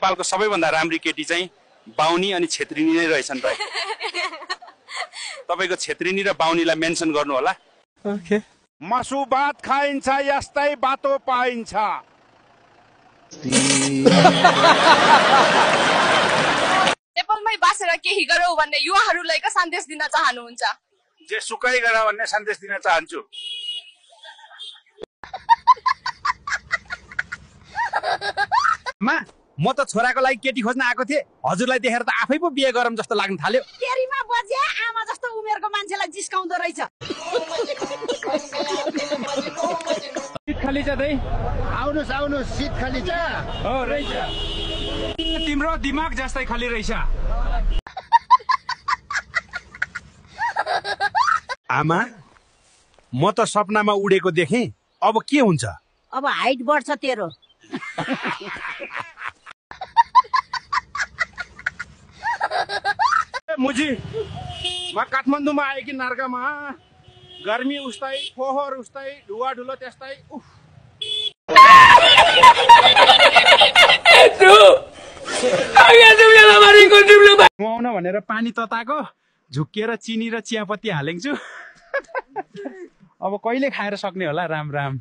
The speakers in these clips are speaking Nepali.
नेपालको सबैभन्दा राम्री केटी चाहिँ बाउनी अनि छेत्रिनी नै रहेछन् भाइ। तपाईको छेत्रिनी र बाउनीलाई मेन्सन गर्नु होला। ओके। मासु भात खाइन्छ यस्तै बाटो पाइन्छ। नेपालमै बसेर केही गरौ भन्ने युवाहरूलाई के सन्देश दिन चाहनुहुन्छ? जे सुकै गर भन्ने सन्देश दिन चाहन्छु। म त छोराको लागि केटी खोज्न आएको थिएँ, हजुरलाई देखेर त आफै पो बिहे गरौँ जस्तो लाग्न थाल्यो। केरीमा बजे आमा जस्तो उमेरको मान्छेलाई जिस्काउँदो रहेछ। सिट खाली छ दाइ, आउनुस् आउनुस्, सिट खाली छ। हो रहेछ, तिम्रो दिमाग जस्तै खाली रहेछ। आमा, म त सपनामा उडेको देखेँ, अब के हुन्छ? अब हाइट बढ्छ तेरो। मुजी, म काठमाडौँमा आएँ कि नर्कामा, गर्मी उस्तै, फोहोर उस्तै, धुवा धुलो त्यस्तै। नुहाउन भनेर पानी तताएको, झुक्किएर चिनी र चियापत्ती हालेको छु। अब कहिले खाएर सक्ने होला? राम राम।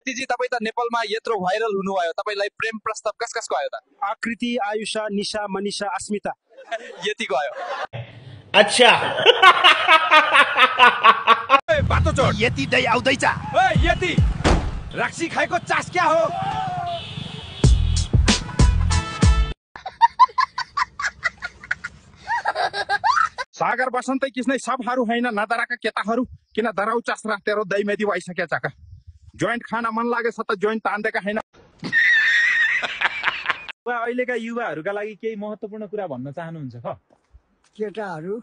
जी, तपाईँ त नेपालमा यत्रो भाइरल हुनुभयो, तपाईलाई प्रेम प्रस्ताव कस कसको आयो त? आकृति, आयुषा, निशा, मनिषा, अस्मिता। यतिको आयो। अच्छा। बाटो चोड, यति दै आउँदैछ। यति रक्सी खाएको चास क्या हो? सागर बसन्तै किस्नै सबहरू हैन नदराका केटाहरू, किन दराउ चास्रा तेरो दैमेदी भइसक्या चाका। जोइन्ट खान मन लागे सत जोइन्ट तान्देका हैन। अहिलेका युवाहरूका लागि केही महत्त्वपूर्ण कुरा भन्न चाहनुहुन्छ ख? केटाहरू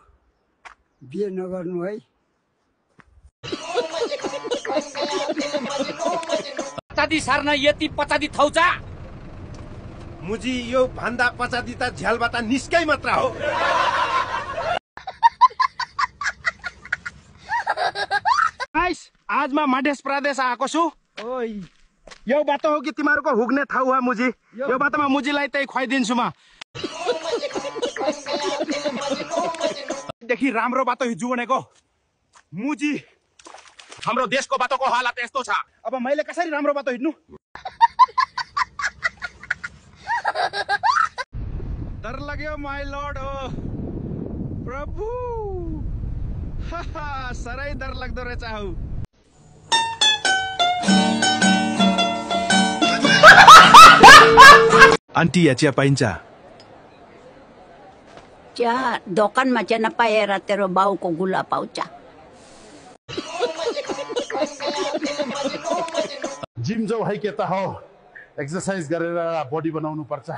बिहे नगर्नु है। पचादी सार्न यति पचादी थौचा। मुजी, यो भन्दा पचादी त झ्यालबाट निस्कै मात्र हो। आज म मध्य प्रदेश आएको छु। यो बाटो हो कि तिमीहरूको हुग्ने ठाउँ हो मुजी? यो बाटोमा मुजीलाई त्यही खुवाइदिन्छु म। देखि राम्रो बाटो हिजो भनेको मुजी। हाम्रो देशको बाटोको हालत यस्तो छ, अब मैले कसरी राम्रो बाटो हिँड्नु? डर लाग्यो माई लर्ड हो प्रभु। साह्रै डर लाग्दो रहेछ हौ। आन्टी, या चिया पाइन्छ? चिया दोकानमा चाहिँ नपाएर तेरो बाउको गुला पाउँछ। जिम जाऊ है केटा हो, एक्सरसाइज गरेर बडी बनाउनु पर्छ।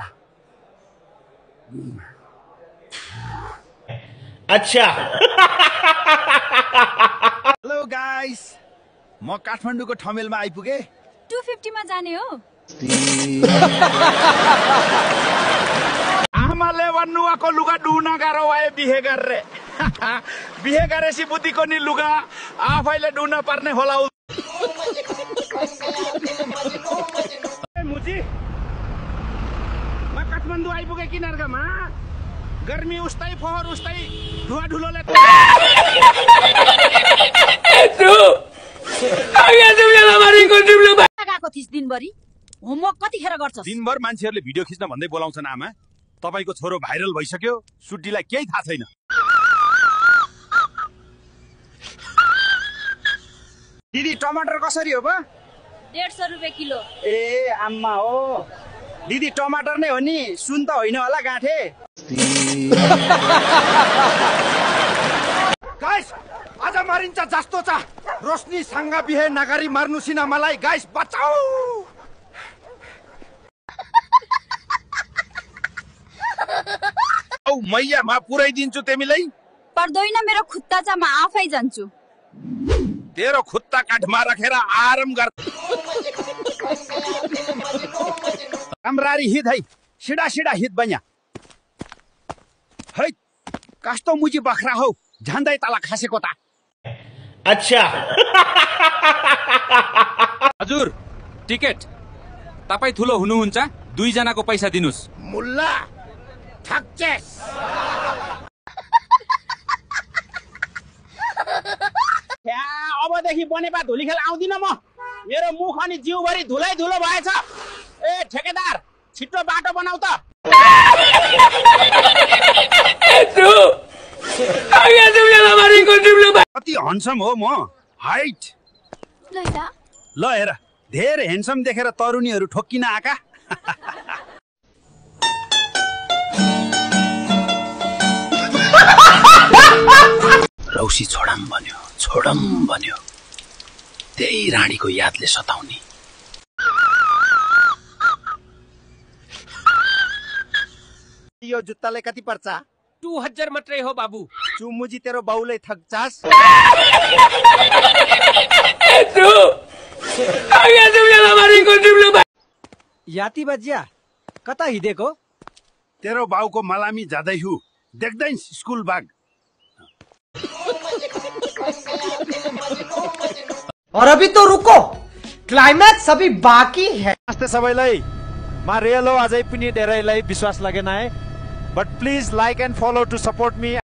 अच्छा। हेलो गाइस, म काठमाडौँको ठमेलमा आइपुगे। 250 मा जाने हो? आमाले भन्नुभएको लुगा डुना गाह्रो भयो बिहे गरेर। बिहे गरेपछि बुद्धिको नि लुगा आफैले डुन पर्ने होला। मुजी, म काठमाडौँ आइपुगे कि नर्कामा, गर्मी उस्तै, फोहोर उस्तै, धुवा धुलोले। गएको थिइस् दिनभरि? होमवर्क कतिखेर गर्छस्? दिनभर मान्छेहरूले भिडियो खिच्न भन्दै बोलाउँछन्। आमा, तपाईको छोरो भाइरल भइसक्यो, सुड्डीलाई केही थाहा छैन। दिदी, टमाटर कसरी हो बा? 150 रुपैयाँ किलो। ए आम्मा हो, दिदी टमाटर नै हो नि, सुन त होइन होला गाँठे। गाइस, आज मारिन्छ जस्तो छ। रोशनी सँग बिहे नगरी मार्नु सिना मलाई। गाइस बचाऊ। औ मैया, म पुराइदिन्छु तिमीलाई। पर्दैन, मेरो खुट्टा छ, म आफै जान्छु। तेरो खुट्टा काठमा राखेर आराम गर। राम्ररी हित है, सिधा सिधा हित बन्या है। कस्तो मुजी बख्रा हौ, झन्दै तल खसेको त। अच्छा हजुर टिकट तपाईँ ठुलो हुनुहुन्छ 2 जनाको पैसा दिनुस् मुल्ला थक्चेस अबदेखि बनेपा धुली खेल आउँदिन म मेरो मुख अनि जिउभरि धुलै धुलो भएछ ए ठेकेदार छिटो बाटो बनाऊ त कति हन्सम हो म हाइट ल हेर धेर ह्यान्डसम देखेर तरुणीहरू ठोक्किन आका रौसी छोडम भन्यो त्यही रानीको यादले सताउने यो जुत्ताले कति पर्छ 2000 मात्रै हो बाबु चुमुजी तेरो बाउले थक्चास याती बजिया कता हिँडेको तेरो बाउको मलामी जाँदैछु देख्दैन स्कुल बाग और अभी तो रुको क्लाइमैक्स अभी बाकी है नमस्ते सबैलाई म रियल हो अझै पनि धेरैलाई विश्वास लागेन है but please like and follow to support me